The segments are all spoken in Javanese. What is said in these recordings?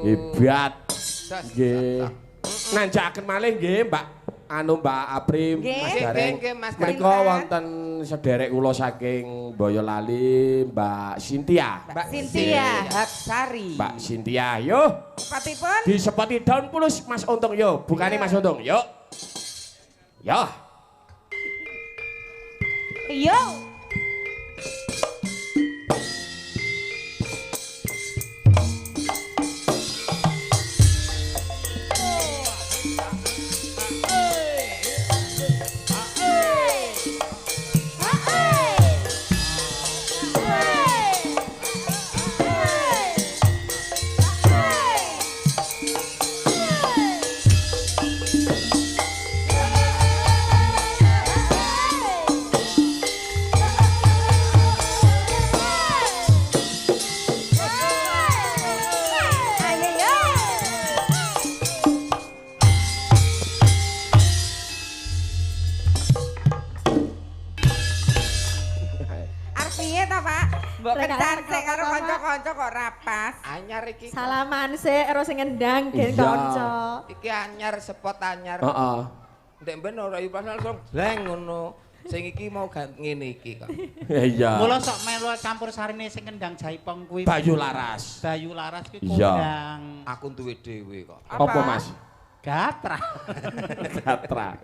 Hebat. Nggih. Nanjakaken malih nggih Mbak anu Mbak Aprim, Mas Gareng. Menika wonten sederek kula saking Boyolali, Mbak Cynthia. Mbak Cynthia Hapsari. Mbak Cynthia, yo. Sepatipun? Disepati daun pulus Mas Untung yo. Bukane Mas Untung, yo. Yo. Yo. Anyar iki. Salaman sik karo sing ngendang gen kanca. Iki anyar spot anyar. Heeh. Ndek ben ora pas langsung bleng ngono. Sing iki mau ngene iki kok. Iya. Mula sok melu campur sarine sing ngendang jaipong kuwi. Bayu Laras. Bayu Laras kuwi kondang. Aku duwe dhewe kok. Apa Mas? Gatra. Gatra.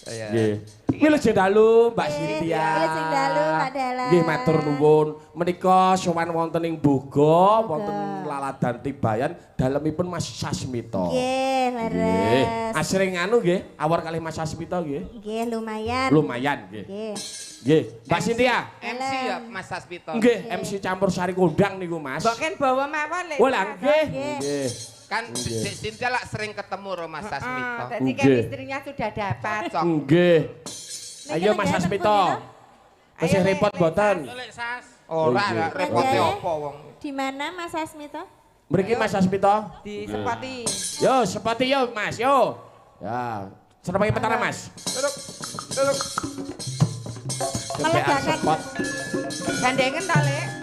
Nggih. Wilujeng dalu Mbak Cynthia. Wilujeng dalu Pak Dalang. Nggih matur nuwun. Menika sowan wonten ing Boga, wonten Laladan Tibayan, dalemipun Mas Sasmito. Nggih, leres. Asring anu nggih, awor kalih Mas Sasmito nggih. Nggih, lumayan. Lumayan nggih. Nggih. Nggih, Mbak Cynthia. MC ya Mas Sasmito. Nggih, MC campur sari kondang niku Mas. Mbok ken bawa mawon lek. Oh lah nggih. Nggih. Kan Dek Cynthia lak sering ketemu karo Mas Sasmito. Dadi chemistry-nya sudah dapat. Nggih. Ayo Mas Sasmito. Masih repot mboten? Ora, repote apa wong. Di mana Mas Sasmito? Mriki Mas Sasmito. Di Sepati. Yo, Sepati yo Mas, yo. Ya, seneng petara Mas. Teruk. Teruk. Melegakan. Gandengen ta, Lek?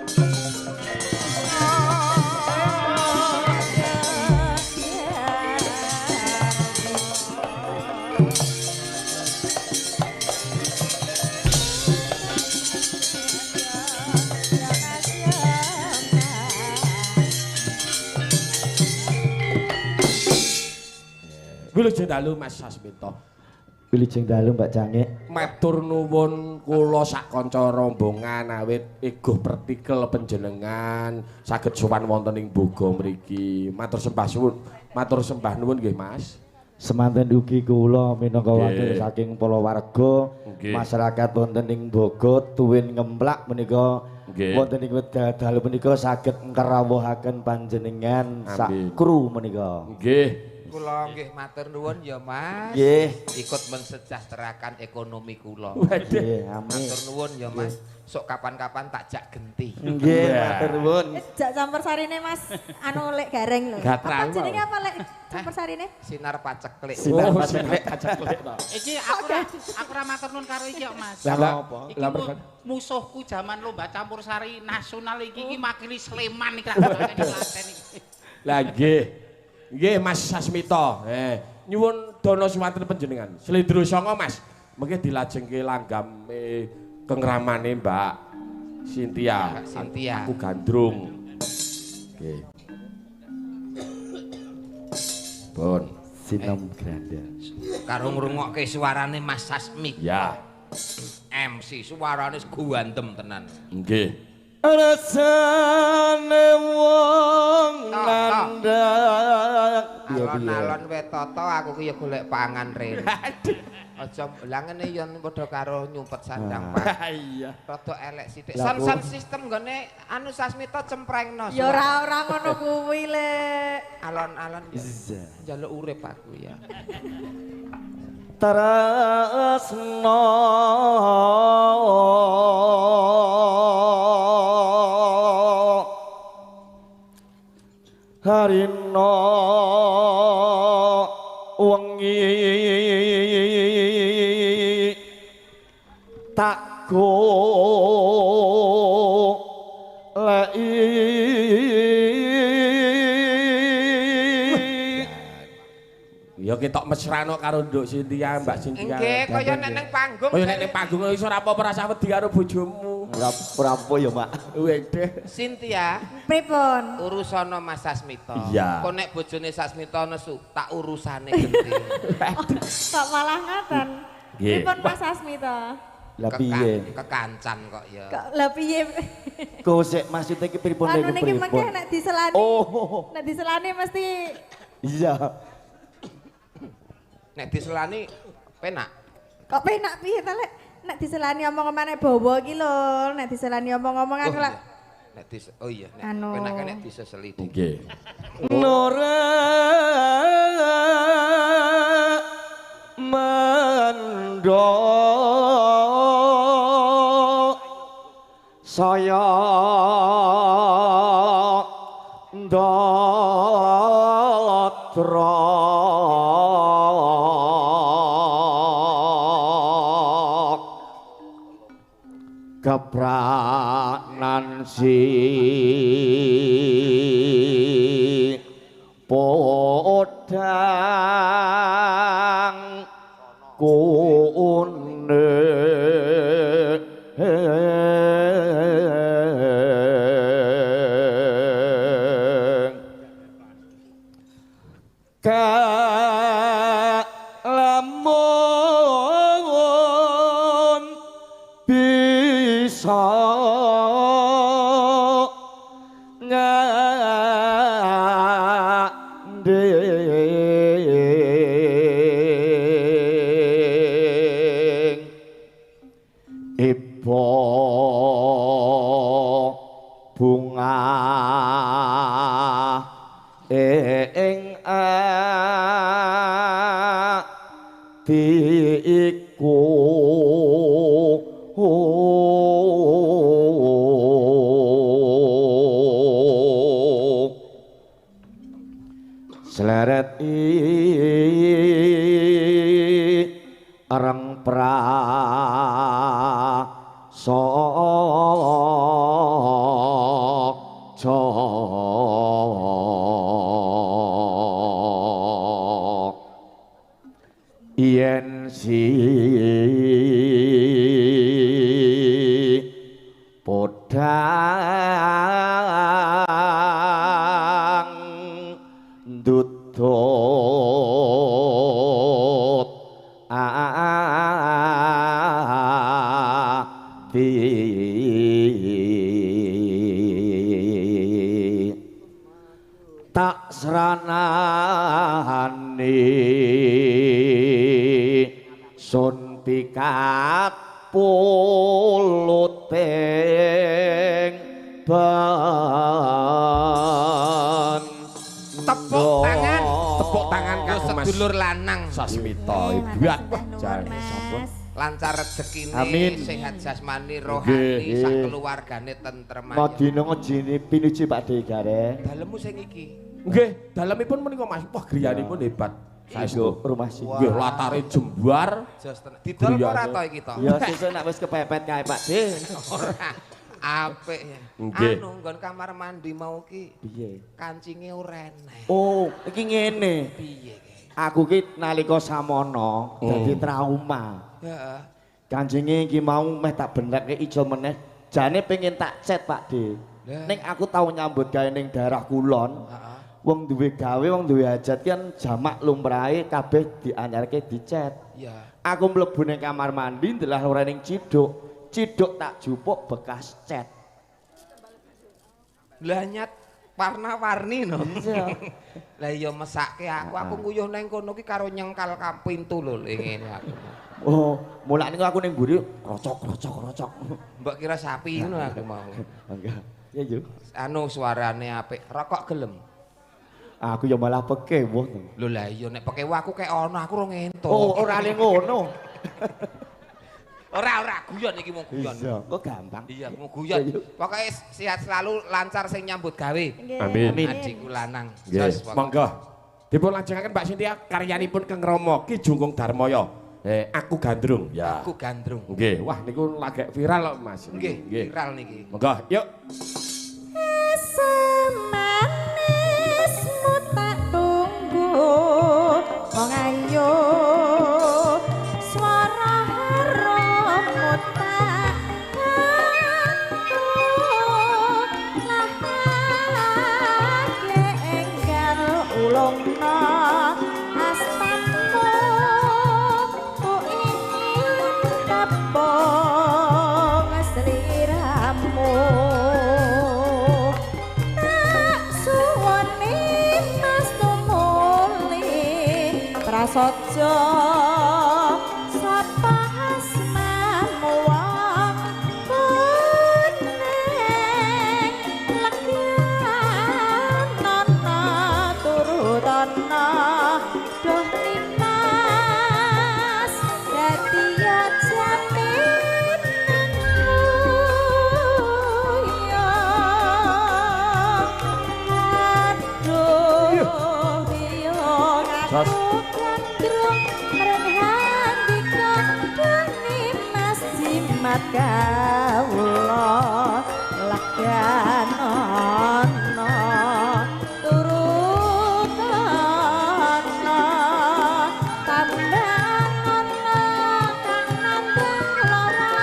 Wilujeng dalu Mas Sasmito. Wilujeng dalu Mbak Cangik. Matur nuwun kula sak kanca rombongan awit egoh pertikel panjenengan saged sowan wonten ing Boga mriki. Matur sembah suwun, matur sembah nuwun nggih Mas. Semanten ugi kula minangka wakil saking para warga masyarakat wonten ing Boga tuwin ngemplak menika wonten ing wekdal dalu menika saged ngrawuhaken panjenengan sak kru menika. Nggih. Kula nggih matur nuwun ya Mas. Nggih. Ikut mensejahterakan ekonomi kula. Nggih, amin. Matur nuwun ya Mas. Sok kapan-kapan tak jak genti. Nggih, matur nuwun. Jak campur sarine Mas anu Lek Gareng lho. Apa jenenge apa Lek campur sarine? Sinar Paceklik. Sinar Paceklik. Iki aku ora matur nuwun karo iki kok Mas. Lah apa? Lah musuhku jaman lomba campur sari nasional iki iki makili Sleman iki ra Klaten iki. Lah nggih. Nggih Mas Sasmito. Nyuwun dana suwanten panjenengan. Slendro sanga Mas. Mengke dilajengke langgame kengramane Mbak Cynthia. Mbak Cynthia. Aku gandrung. Nggih. Pun Sinom Granda. Karo ngrungokke suarane Mas Sasmito. Ya. MC suarane guandem tenan. Nggih. Rasane wong nandhak alon-alon wetoto aku ki ya golek pangan rene. Aja lah ngene ya padha karo nyumpet sandang Pak. Iya. Rada elek sithik. Sound system nggone anu Sasmito cemprengno. Ya ora ngono kuwi Lek. Alon-alon ya njaluk urip aku ya. Tresno harina wengi tak goleki Ya ketok mesrano karo Nduk Cynthia, Mbak Cynthia. Nggih, kaya nek ning panggung. Kaya nek ning panggung iso ora apa-apa rasa wedi karo bojomu. Ora apa ya, Mak. Wedeh. Cynthia, Pripun? urusana Mas Sasmito. Iya. Kok nek bojone Sasmito nesu, tak urusane genti. Kok malah ngoten? Nggih. Pripun Mas Sasmito? Lah piye? Kekancan kok ya. Kok lah piye? Kok sik maksude iki pripun Anu niku niki mengke pripun? nek diselani. Oh. Nek diselani mesti Iya. Nek diselani penak. Kok penak piye ta Lek? Nek diselani omong-omongan nek bawa iki lho, nek diselani omong-omongan Oh, lek iya. Nek dis oh iya, nek Anu. penak kan nek diseseli. Nggih. Nora mendo saya ndatra kepranan si podang kuning kalamun bisa ngandhing iba bunga ing atiku sleret areng prasaja yen si podang ndudut ati tak sranani sun pikat puluting ban. Tepuk tangan, Tepuk tangan kanggo Mas sedulur lanang. Sasmito. Hebat. Jan sampun. Lancar rezekine, Amin. sehat jasmani, rohani, sak keluargane tentrem ayem. Madina ngejini pinuji Pak De Gareng. Dalemmu sing iki. Nggih, dalemipun menika Mas. Wah, griyanipun hebat. Saestu. Rumah sing. Nggih, latare jembar. Jos tenan. Didol apa ora to iki to? Ya sesuk nek wis kepepet kae Pak De. Ora. Apik. Nggih. Anu nggon kamar mandi mau ki Piye? kancinge ora enek. Oh, iki ngene. Piye ki? Aku ki nalika samono dadi trauma. Heeh. Kancinge iki mau meh tak benekke ijo meneh. Jane pengen tak cet Pak De. Ning aku tau nyambut gawe ning daerah kulon. Heeh. Wong duwe gawe, wong duwe hajat kan jamak lumrahe kabeh dianyarke dicet. Iya. Aku mlebu ning kamar mandi ndelah ora ning ciduk. Ciduk tak jupuk bekas cet. Lah nyat warna-warni no. Iya. Lah iya mesake aku nguyuh nang kono ki karo nyengkal ka pintu lho ngene aku. Oh, mulane aku ning mburi krocok krocok krocok. Mbok kira sapi ngono aku mau. Enggak. Ya yo. Anu suarane apik, rokok gelem. Aku ya malah pekewuh. Lho lah iya nek pekewuh aku kek ono aku ora ngentuk. Oh, ora le ngono. Ora ora guyon iki mung guyon. Iya, kok gampang. Iya, mung guyon. Pokoke sehat selalu, lancar sing nyambut gawe. Amin. Adikku lanang. Nggih. Monggo. Dipun lajengaken Mbak Cynthia karyanipun Kang Rama Ki Jungkung Darmaya. Aku Gandrung. Ya. Aku Gandrung. Nggih. Wah niku lagi viral kok Mas. Nggih, viral niki. Monggo, yuk. Semanismu tak tunggu. Wong ulungna astamu ku ingin tepung sliramu tak suwuni mas tumuli prasaja sapa asmamu wong kuning leganana turutana duh nimas dadi ya jaminanmu ya aduh iya Sos. aku gandrung mring handika duh nimas jimat kawula leganana turutana tambanana kang nandang lara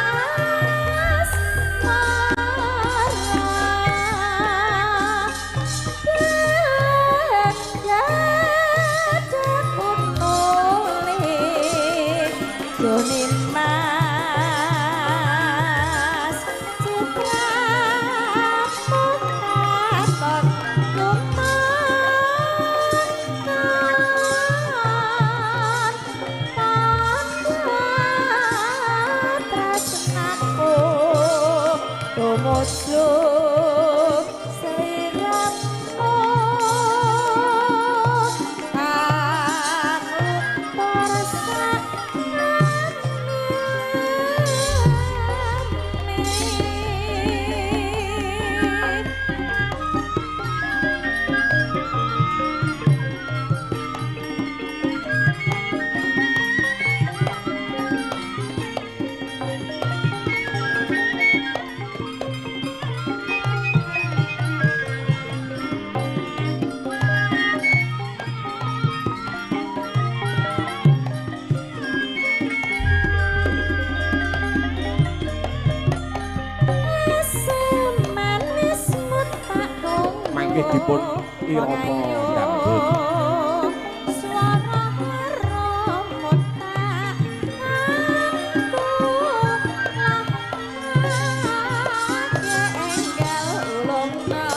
asmara dadaku nuli Doni Mas citramu katon lumantan tanda tresnaku tumuju sliramu kang luntur sak Semanismu tak tunggu Mangke dipun irama dangdut. Swara harumu tak antu lah enggal ulungna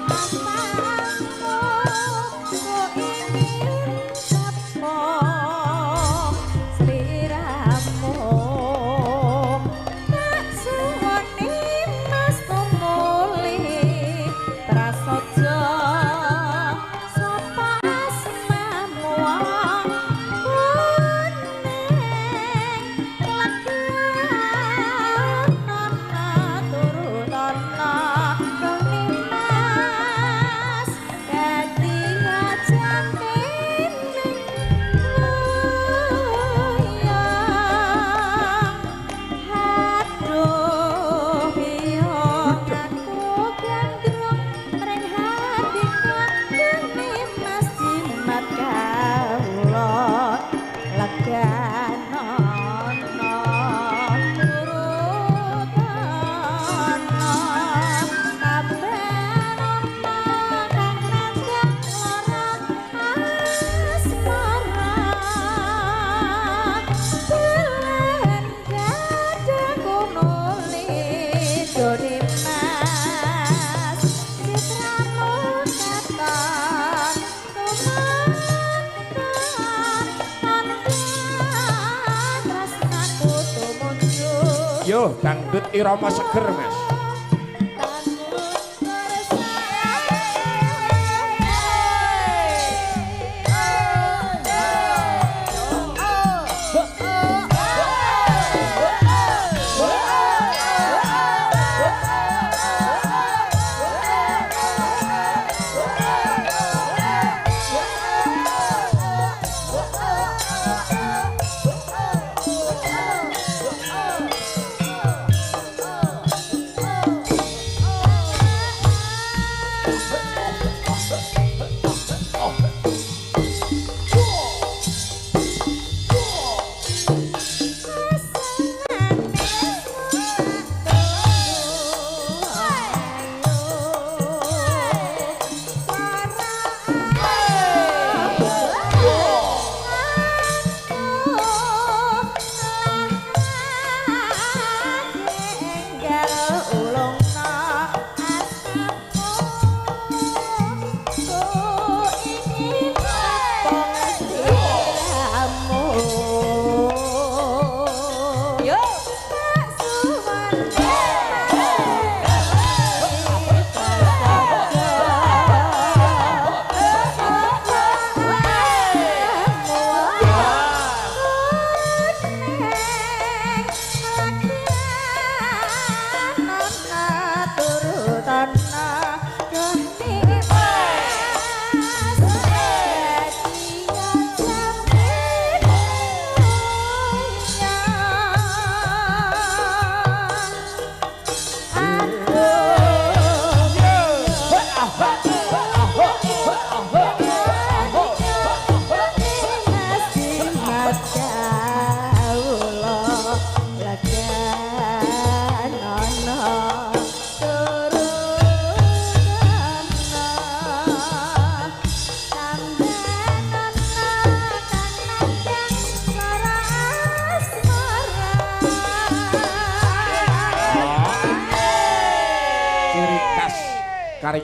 astamu ku ingin tepung sliramu tak suwuni mas tumuli prasaja sapa asmamu wong kuning leganana turutana doni mas dadi jamining wuyang aduh iya aku gandrung mring handika demi mas jimat kawula leganana turutana tambanana kang nandang lara asmara belen dadaku nuli doni mas citramu katon tumantan tanda tresnaku tumuju Yo dangdut irama seger, Mas. Oh.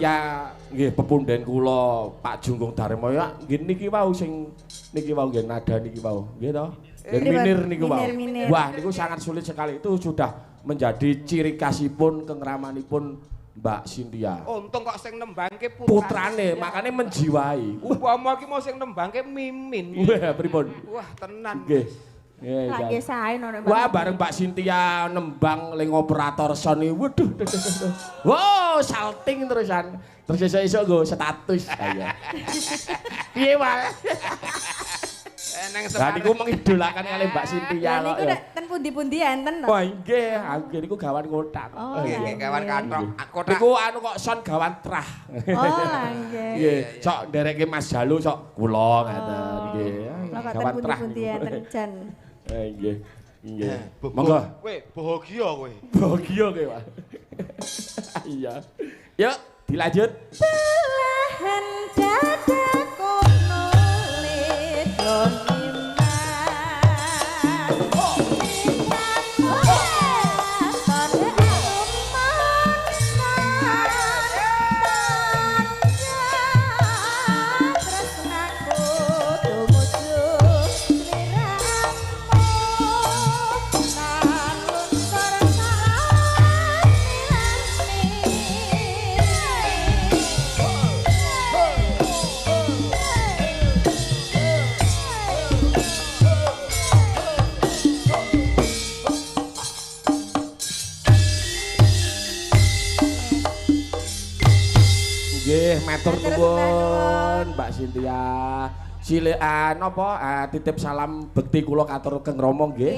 Karya nggih pepunden kula Pak Jungkung Darmoyo nggih niki wau sing niki wau nggih nada niki wau. Nggih to? Nggih minir niku wau. Wah niku sangat sulit sekali. Itu sudah menjadi ciri khasipun kengramanipun Mbak Cynthia. Untung kok sing nembangke putrane, makane menjiwai. Upama iki mau sing nembangke Mimin. Wah, pripun? Wah, tenan. Nggih. Lagi sae nono. Wah, bareng Mbak Cynthia nembang ling operator sound iki. Waduh. Wow, salting terusan. Terus esuk-esuk nggo status. Iya. Piye, Wal? Lah niku mengidolakan kali Mbak Cynthia kok. Niku ten pundi-pundi enten. Wah, nggih, nggih niku gawan kotak. Oh, nggih, gawan kathok. Kotak. Niku anu kok sound gawan trah. Oh, nggih. Nggih, sok ndereke Mas Jalu sok kula ngaten nggih. Gawan trah. Pundi-pundi enten jan. Nggih. Nggih. Monggo. Kowe bahagia kowe. Bahagia kowe, Pak. Iya. Yuk, dilanjut. Belahan dada kono le Matur nuwun Mbak Cynthia. Silekan napa titip salam bekti kula katur Keng Rama nggih.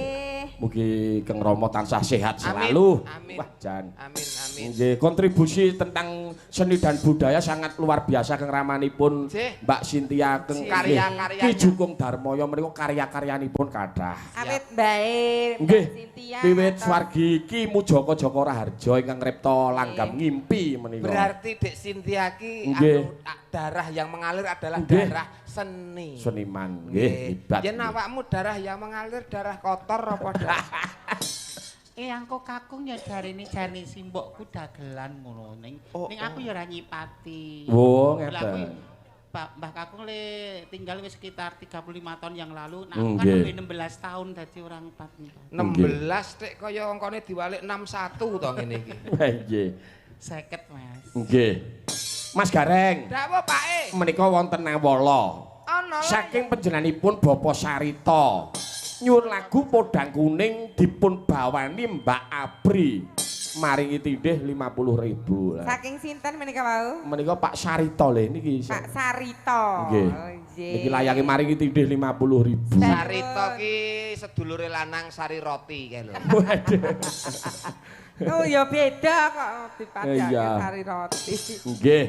Mugi Keng Rama tansah sehat selalu. Amin. Wah jan. Amin amin. Nggih, kontribusi tentang seni dan budaya sangat luar biasa Keng Ramanipun Mbak Cynthia Keng karya-karya Ki Jukung Darmoyo menika karya-karyanipun kathah. Awit bae Mbak Cynthia. Wiwit swargi Ki Mujoko Joko Raharjo ingkang ngripta langgam ngimpi menika. Berarti Dek Cynthia ki darah yang mengalir adalah darah seni. Seniman nggih, hebat. Yen awakmu darah yang mengalir darah kotor apa darah? Angko kakung ya jarene jane simbokku dagelan ngono ning ning aku ya ora nyipati. Oh, ngeten. Mbah kakung le tinggal wis sekitar 35 tahun yang lalu. Nah, aku kan lebih 16 tahun dadi orang empat. 16 tek kaya angkane diwalik 61 to ngene iki. Nggih. 50, Mas. Nggih. Mas Gareng. Dawuh, Pak. Menika wonten Nawala. Saking panjenenganipun Bapak Sarita. Nyuwun lagu Podang Kuning dipun bawani Mbak Apri. Maringi tindih 50.000. Saking sinten menika wau? Menika Pak Sarita lho niki. Pak Sarita. Nggih. Niki layange maringi tindih 50.000. Sarita ki sedulure lanang Sari Roti kae lho. Waduh. Oh ya beda kok dipadake Sari Roti. Nggih.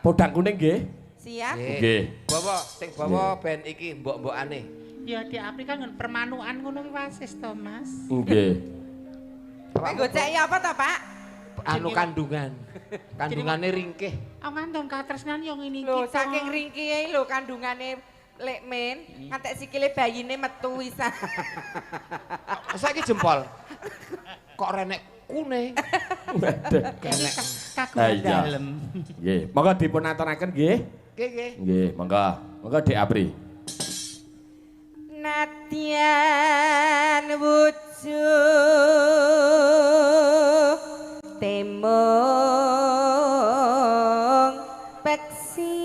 Podang Kuning nggih. Siap. Nggih. Bawa sing bawa ben iki mbok-mbokane. Ya di Apri kan permanuan ngono ki wasis to, Mas. Nggih. Kowe goceki apa to, Pak? Anu kandungan. Kandungane ringkih. Oh, ngandung katresnan yo ngene iki. Lho, saking ringkihe lho kandungane Lek Men, ngantek sikile bayine metu wisan. Saiki jempol. Kok renek kune. Renek kagungan dalem. Nggih, monggo dipun aturaken nggih. Nggih, nggih. Nggih, monggo. Monggo Dek Apri. Nadyan wujud temung peksi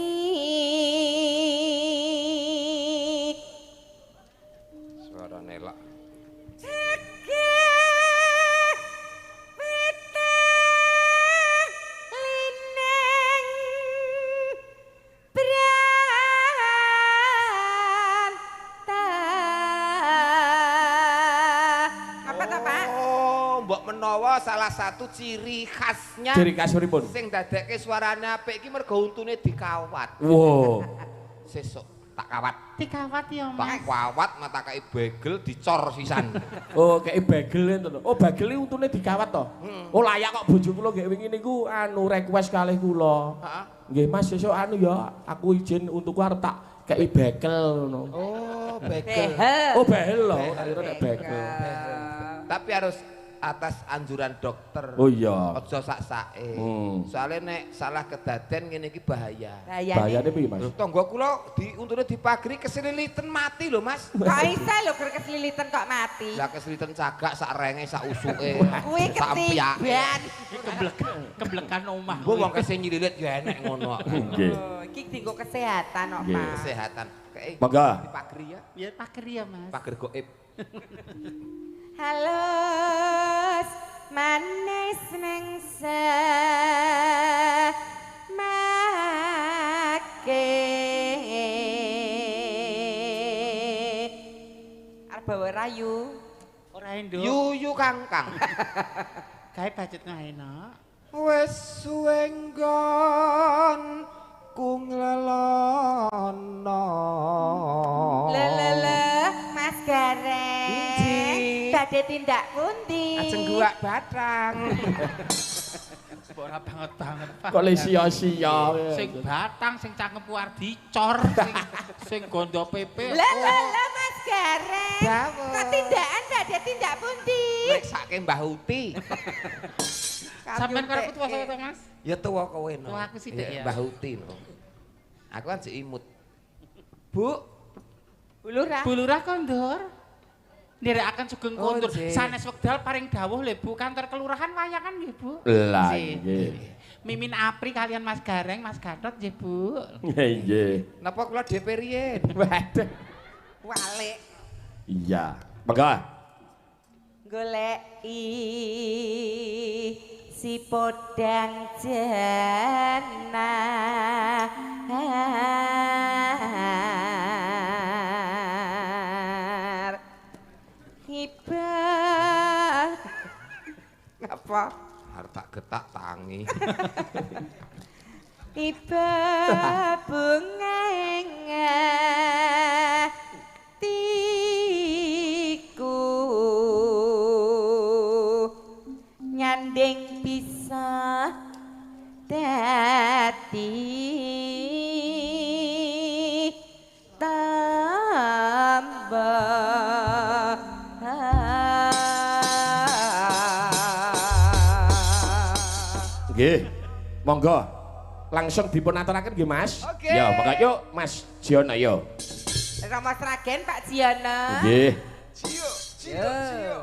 suara nelak salah satu ciri khasnya ciri khasipun sing dadekke suarane apik iki mergo untune dikawat. Wow. Sesuk tak kawat. Dikawat ya, Mas. Tak kawat mata kei bagel dicor sisan. Oh, kei bagel enten. Oh, bagel iki untune dikawat to? Oh, layak kok bojo kula nggih wingi niku anu request kalih kula. Heeh. Nggih, Mas, sesuk anu ya, aku izin untuku arep tak kei bagel ngono. Oh, bagel. Oh, behel lho, tak kira nek bagel. Tapi harus atas anjuran dokter. Oh iya. Aja sak-sake. Soale nek salah kedaden ngene iki bahaya. Bahayane piye, Mas? Tangga kula di untune dipagri keseliliten mati lho, Mas. Kok iso lho ger keseliliten kok mati? Lah keseliliten cagak sak renge sak usuke. Kuwi sak empyake. ketiban. Keblekan omah. Mbok wong kese nyililit ya enek ngono kok. Nggih. Oh, iki dienggo kesehatan kok, Nggih. Pak. Kesehatan. Kayak Monggo. Dipagri ya. Ya pagri ya, Mas. Pager goib. Halus manis neng semake. Arep bawa rayu. Ora enduk. Yuyu kang kang. Gawe budget enak. Wis suwe nggon ku nglelono. Lelele Mas Gareng. Inji. Badhe tindak pundi? Ajeng guwak batang. Ora banget banget, Pak. Kok le sia-sia. Sing batang, sing cangkem puar dicor, sing gondo pepe. Lelele Mas Gareng. Dawuh. Kok tindakan badhe tindak pundi? Mriksake Mbah Uti. Sampeyan karo aku tuwa sapa to, Mas? Ya tuwa kowe no. Tuwa aku sithik ya. Mbah Uti no. Aku kan jek imut. Bu, Bu Lurah. Bu Lurah kondur. Nderekaken sugeng Oh, kondur. nggih. Sanes wekdal paring dawuh lho Bu, kantor kelurahan wayangan nggih Bu. Lah Nggih. nggih. Mimin Apri kalian Mas Gareng, Mas Gatot nggih Bu. Nggih. napa kula DP riyen? Waduh. Walik. Iya. Monggo. Goleki si podang jenar. Hibah. Ngapa? Arep tak getak tangi. Iba bunga ing atiku nyanding bisa dadi tambah. Nggih. Monggo. Langsung dipun aturaken nggih, Mas. Oke. Ya, monggo yuk Mas Jiono yo. Rama Sragen Pak Jiono. Nggih. Cio, cio, cio. Yo.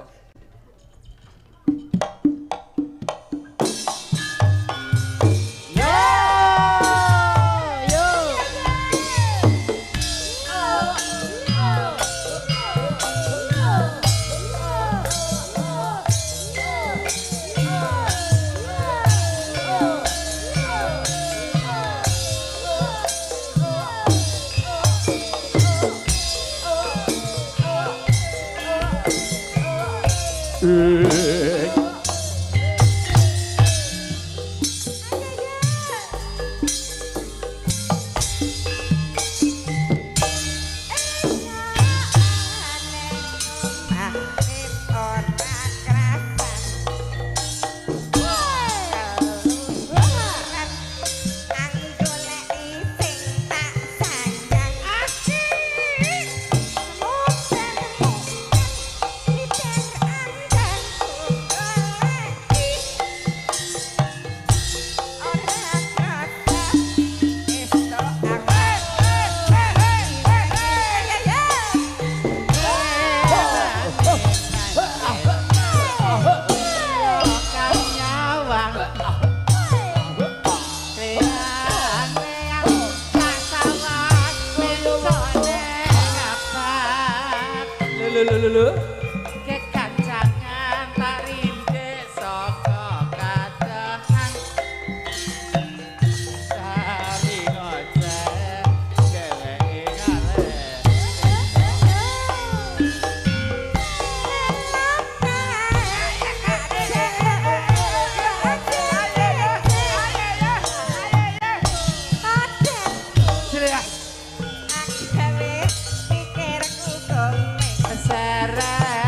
Kekancangan tarinde saka kadehan sari ngoceh dheweke ngaleh. Seret.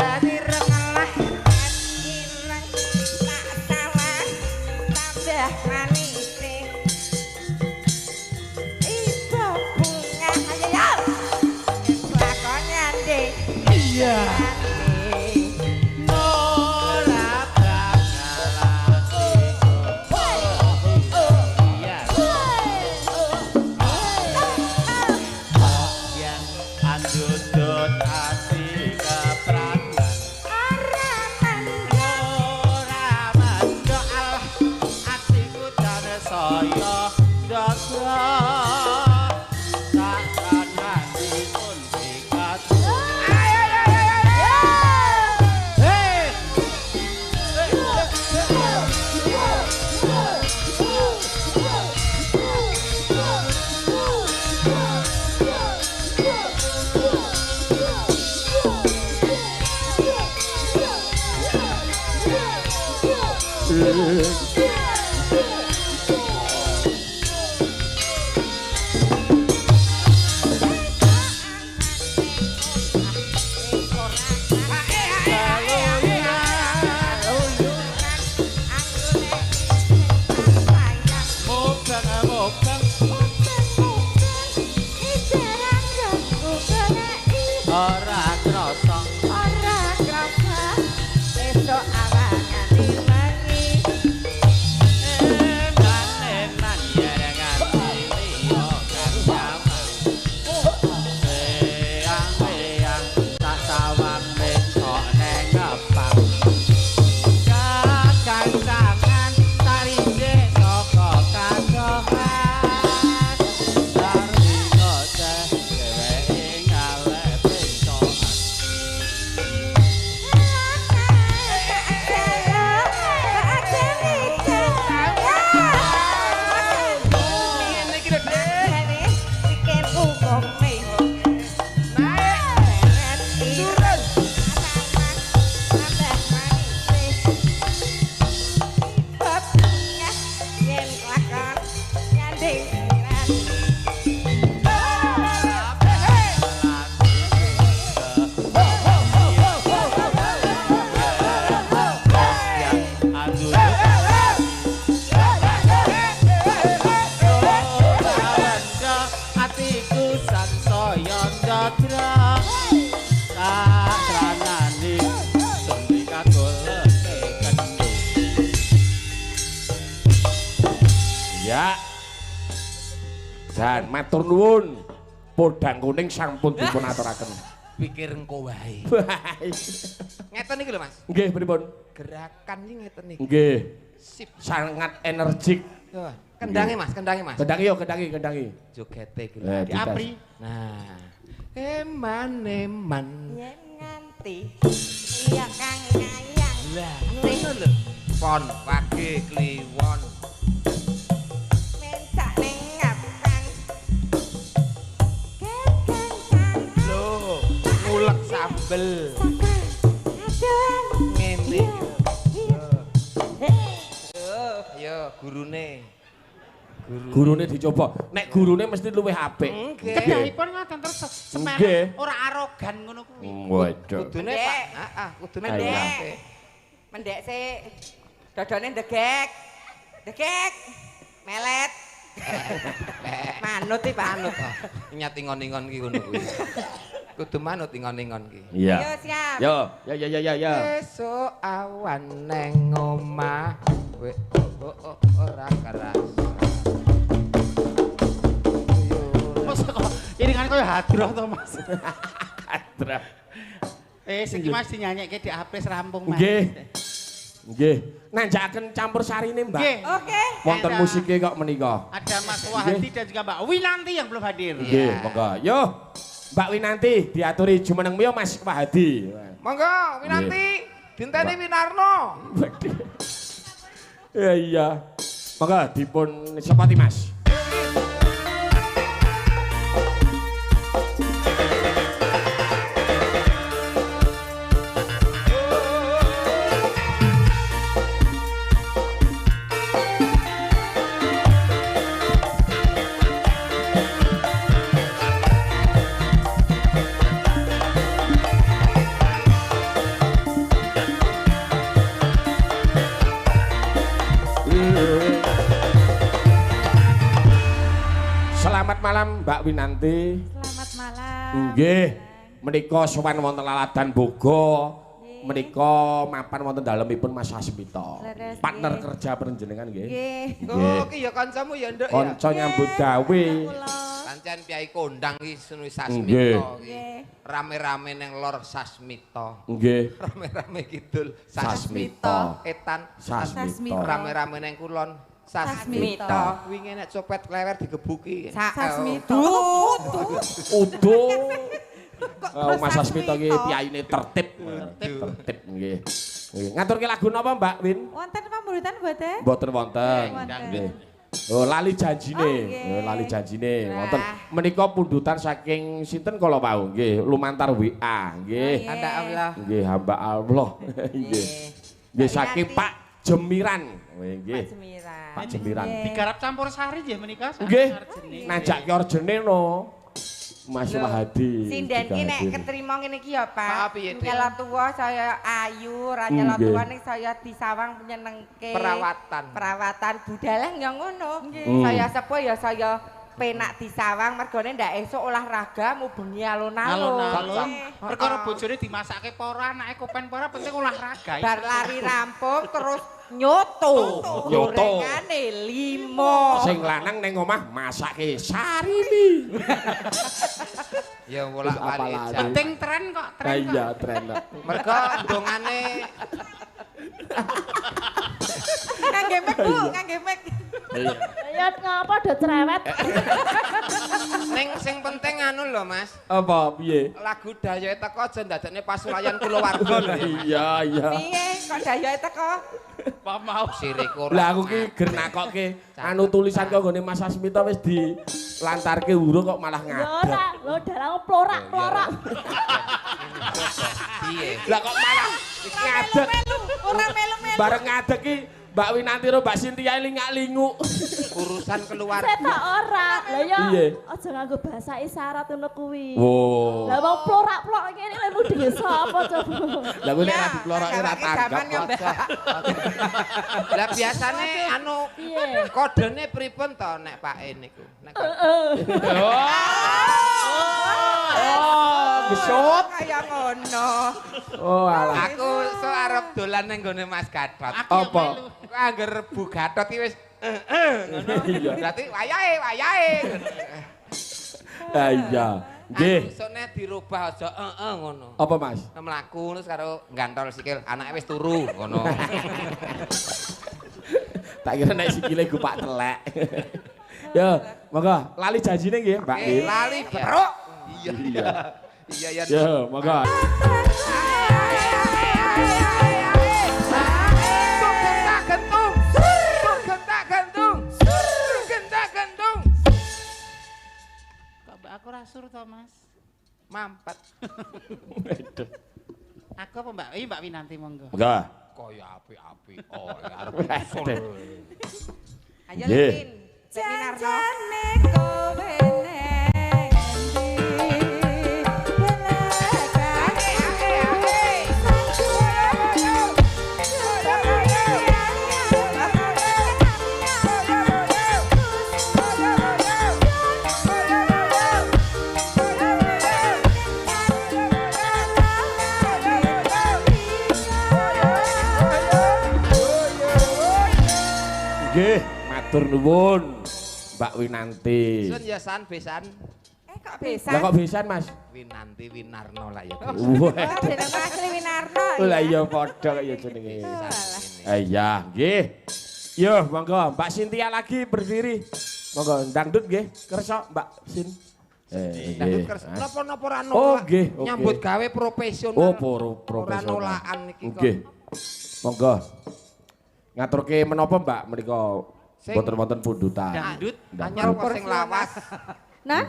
Dan matur nuwun podang kuning sampun dipun aturaken. Pikir engko wae. Ngeten iki lho Mas. Nggih, pripun? Gerakan iki ngeten iki. Nggih. Sip. Sangat energik. Kendange Mas, kendange Mas. Kendangi yo, kendangi, kendangi. Jogete iki lho. Diapri. Nah. Eman-eman. Yen nganti iya kang ngayang. Lah, ngono lho. Pon wage kliwon. Ngulek sambel. Ngene. Ayo gurune. Gurune dicoba. Nek gurune mesti luwih apik. Kedahipun ngoten terus semen ora arogan ngono kuwi. Waduh. Kudune Pak, heeh, kudune apik. Mendek sik. Dodone ndegek. Ndegek. Melet. Manut iki Pak. Manut. Nyat ingon-ingon ki ngono kuwi. Kudu manut ingon-ingon ki. Iya. Yo siap. Yo, ya ya ya ya. Esuk awan neng omah ora keras. Mosok kok iringane koyo hadroh to Mas. Hadroh. Sing iki Mas dinyanyekke di Apris rampung Mas. Nggih. Nggih. Nanjakaken campur sarine Mbak. Nggih. Oke. Wonten musike kok menika. Ada Mas Wahdi dan juga Mbak Winanti yang belum hadir. Nggih, monggo. Yo. Mbak Winanti diaturi jumeneng miyo Mas Wahdi. Monggo Winanti, dinteni Winarno. Ya iya. Monggo dipun sepati Mas. Selamat malam Mbak Winanti. Selamat malam. Nggih, menika sowan wonten Laladan Boga. Menika mapan wonten dalemipun Mas Sasmita. Partner kerja panjenengan nggih. Nggih. Oh, ki ya kancamu ya, Nduk ya. Kanca nyambut gawe. Pancen piyai kondang iki Sunu Sasmita iki. Rame-rame ning lor Sasmita. Nggih. Rame-rame kidul Sasmita. Etan Sasmita. Rame-rame ning kulon Sasmita. Wingi nek copet klewer digebuki. Sasmita. Udo. Mas Sasmita iki piyaine tertib. Tertib nggih. Ngaturke lagu napa Mbak Win? Wonten pamuritan mboten? Mboten wonten. Nggih. Oh, lali janjine. Oh, lali janjine. Wonten menika pundutan saking sinten kala wau nggih, lumantar WA nggih. Hamba Allah. Nggih, hamba Allah. Nggih. Nggih saking Pak Jemiran. Nggih. Pak Jemiran. Pak Jemiran. Digarap campur sari nggih menika. Nggih. Nanjake orjene no. Mas Wahadi. Sinden ki nek ketrima ngene iki ya, Pak. Nyelot tuwa saya ayu, ora nyelot tuwa ning saya disawang nyenengke. Perawatan. Perawatan budaleh ya ngono. Saya sepuh ya saya penak disawang mergone ndak esuk olahraga mubengi alun-alun. Alun-alun. Perkara bojone dimasake apa ora, anake kopen apa ora penting olahraga. Bar lari rampung terus nyoto. Gorengane 5. Sing lanang ning omah masake sarimi. Ya wolak-walik. Penting tren kok, tren. Iya, tren. Mergo dongane ngangge mek, Bu, ngangge mek. Ya ngapa do cerewet. Ning sing penting anu lho, Mas. Apa piye? Lagu dayoke teko aja ndadekne pasulayan kulawarga lho. Iya, iya. Piye kok dayoke teko? Apa mau siriku. Lah aku ki ger nakokke anu tulisan kok nggone Mas Asmita wis dilantarke urung kok malah ngadeg. Ya ora, lho dalang plorak-plorak. Piye? Lah kok malah ngadeg. Ora melu-melu. Bareng ngadeg ki Mbak Winanti ro Mbak Sintia lingak-linguk. Urusan keluarga. Setok ora. Lah ya aja nganggo bahasa isyarat ngono kuwi. Lah wong plorak-plorok ngene lek mudeng sapa coba. Lah kuwi nek ra diploroke ra tanggap. Lah biasane anu kodene pripun to nek Pake niku? Nek Oh, besot kaya ngono. Oh, alah. Aku so arep dolan ning nggone Mas Gatot. Apa? Kok angger Bu Gatot iki wis ngono. Berarti wayahe, wayahe. Ha iya. Nggih. Sone dirubah aja heeh ngono. Apa, Mas? Mlaku terus karo gantol sikil, anake wis turu ngono. Tak kira nek sikile go Pak telek. Yo, monggo lali janjine nggih, Mbak. Lali beruk. Iya. Iya, iya. Yo, monggo. Aku rasur to, Mas. Mampet. Aku apa Mbak? Mbak Winanti monggo. Monggo. Kaya apik-apik. Oh, arep usul. Ayo Lin. Janjane kowe neng endi? Nggih, matur nuwun Mbak Winanti. Sun ya san besan. Kok besan? Lah kok besan, Mas? Winanti Winarno lah ya. Wah, jeneng asli Winarno. Lah iya padha kok ya jenenge. Iya, nggih. Yo, monggo Mbak Sintia lagi berdiri. Monggo dangdut nggih, kersa Mbak Sin. Dangdut kersa. Napa-napa ora nolak. Oh, nggih, nyambut gawe profesional. Oh, profesional. Ora nolakan iki kok. Nggih. Monggo. Ngaturke menapa Mbak menika mboten wonten pundutan. Dangdut anyar apa sing lawas? Nah,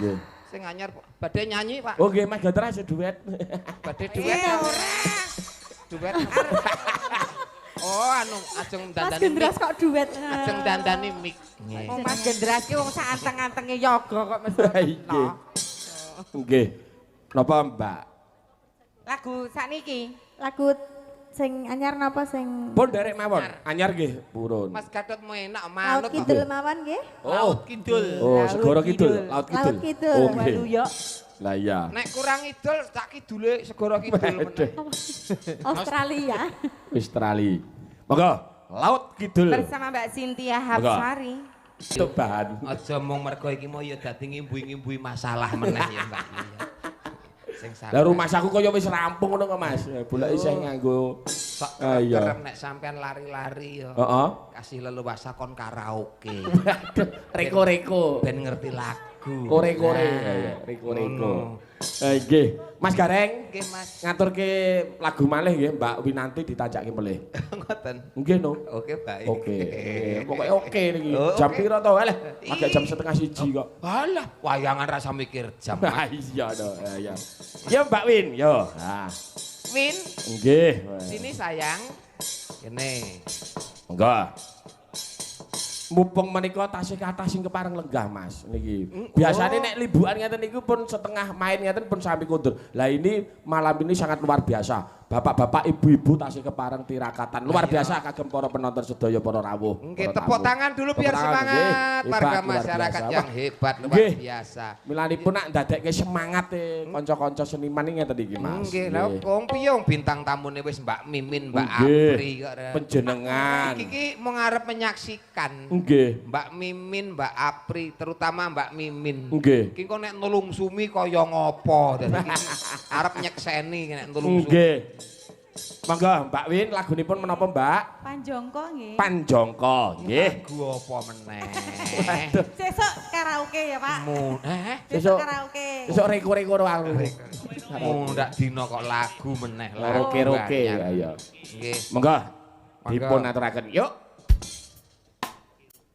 sing anyar badhe nyanyi, Pak. Oh nggih, Mas Gatra aja duet. Badhe duet. Ora. Duet. Oh, anu ajeng dandani. Mas Gendras kok duet. Ajeng dandani mik. Oh, Mas Gendras ki wong sak anteng-antenge yoga kok mesti. Nggih. Nggih. Napa Mbak? Lagu sakniki. Lagu sing anyar napa sing pun derek mawon. Anyar nggih purun. Mas Gatot mau enak manut. Laut Kidul mawon nggih. Laut Kidul. Oh, Segara Kidul, Laut Kidul. Laut Kidul. Oh, nggih. Lah iya. Nek kurang idul sak kidule Segara Kidul meneh. Australia. Australia. Monggo, Laut Kidul. Bersama Mbak Sintia Hapsari. Untuk bahan. Aja mung mergo iki mau ya dadi ngimbuhi-ngimbuhi masalah meneh ya Mbak. Lah rumah saku kaya wis rampung ngono kok Mas. Boleh isih nganggo sok iya. Kerep nek sampean lari-lari ya. Heeh. Kasih leluasa kon karaoke. Reko-reko. Ben ngerti lagu. Kore-kore. Reko-reko. Nggih. Mas Gareng. Nggih, Mas. Ngaturke lagu malih nggih Mbak Winanti ditajake melih. Ngoten. Nggih no. Oke, baik. Oke. Pokoke oke niki. Jam piro to? Alah, agak jam 12.30 kok. Alah, wayangan rasa mikir jam. Iya to, iya. Ya Mbak Win, yo. Nah. Win. Nggih. Sini sayang. Kene. Monggo. Mumpung menika tasih kathah sing kepareng lenggah Mas niki. Biasane nek libukan ngeten niku pun setengah main ngeten pun sami kondur. Lah ini malam ini sangat luar biasa. Bapak-bapak, ibu-ibu tasih kepareng tirakatan. Luar biasa kagem para penonton sedaya para rawuh. Nggih, tepuk tangan dulu biar semangat warga masyarakat yang hebat luar biasa. Milanipun nak ndadekke semangat kanca-kanca seniman iki ngeten iki Mas. Nggih, lha wong piye wong bintang tamune wis Mbak Mimin, Mbak Apri kok. Panjenengan. Iki ki mung arep menyaksikan. Nggih. Mbak Mimin, Mbak Apri, terutama Mbak Mimin. Nggih. Iki kok nek nulung sumi kaya ngopo dadi iki arep nyekseni nek nulung sumi. Nggih. Monggo Mbak Win, lagunipun menapa Mbak? Panjongko nggih. Panjongko, nggih. Lagu apa meneh? Sesuk karaoke ya, Pak. Sesuk karaoke. Sesuk reko-reko karo aku. Mundak dina kok lagu meneh. Karaoke-roke ya. Nggih. Monggo dipun aturaken. Yuk.